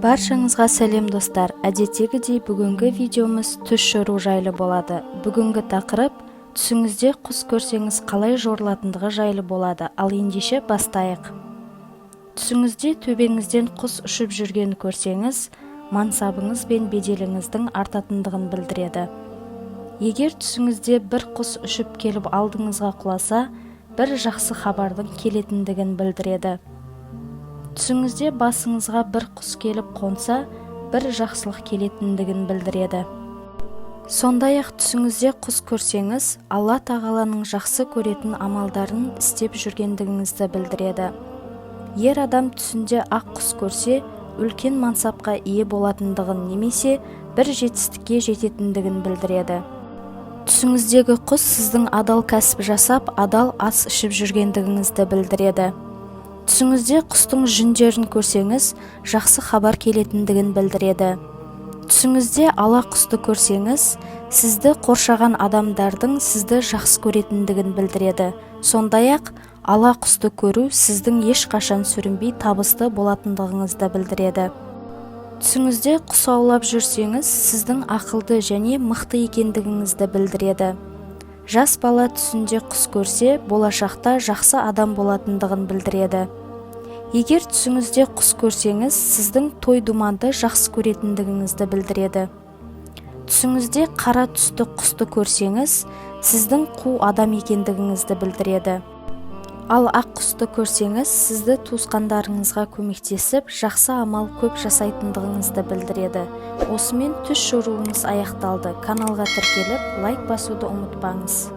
Баршаңызға сәлем, достар! Әдеттегідей, бүгінгі видеомыз түс жору жайлы болады. Бүгінгі тақырып түсіңізде құс көрсеңіз, қалай жорылатындығы жайлы болады. Ал ендеше бастайық. Түсіңізде төбеңізден құс ұшып жүргенін көрсеңіз, мансабыңыз бен беделіңіздің артатындығын білдіреді. Егер түсіңізде бір құс ұшып келіп алдыңызға құласа, бір жақсы хабардың келетіндігін білдіреді. Түсіңізде басыңызға бір құс келіп қонса, бір жақсылық келетіндігін білдіреді. Сондай-ақ түсіңізде құс көрсеңіз, Алла Тағаланың жақсы көретін амалдарын істеп жүргендігіңізді білдіреді. Ер адам түсінде ақ құс көрсе, үлкен мансапқа ие болатындығын немесе бір жетістікке жететіндігін білдіреді. Түсіңіздегі құс сіздің адал кәсіп жасап, адал ас ішіп жүргендігіңізді білдіреді. Түсіңізде құстың жүндерін көрсеңіз, жақсы хабар келетіндігін білдіреді. Түсіңізде ала құсты көрсеңіз, сізді қоршаған адамдардың сізді жақсы көретіндігін білдіреді. Сондай-ақ ала құсты көру сіздің ешқашан сүрінбей, табысты болатындығыңызды білдіреді. Түсіңізде құс аулап жүрсеңіз, сіздің ақылды және мықты екендігіңізді білдіреді. Жас бала түсінде құс көрсе, болашақта жақсы адам болатындығын білдіреді. Егер түсіңізде құс көрсеңіз, сіздің той думанды жақсы көретіндігіңізді білдіреді. Түсіңізде қара түсті құсты көрсеңіз, сіздің қу адам екендігіңізді білдіреді. Ал ақ құсты көрсеңіз, сізді туысқандарыңызға көмектесіп, жақсы амал көп жасайтындығыңызды білдіреді. Осымен түс жоруымыз аяқталды. Каналға тіркеліп, лайк басуды ұмытпаңыз.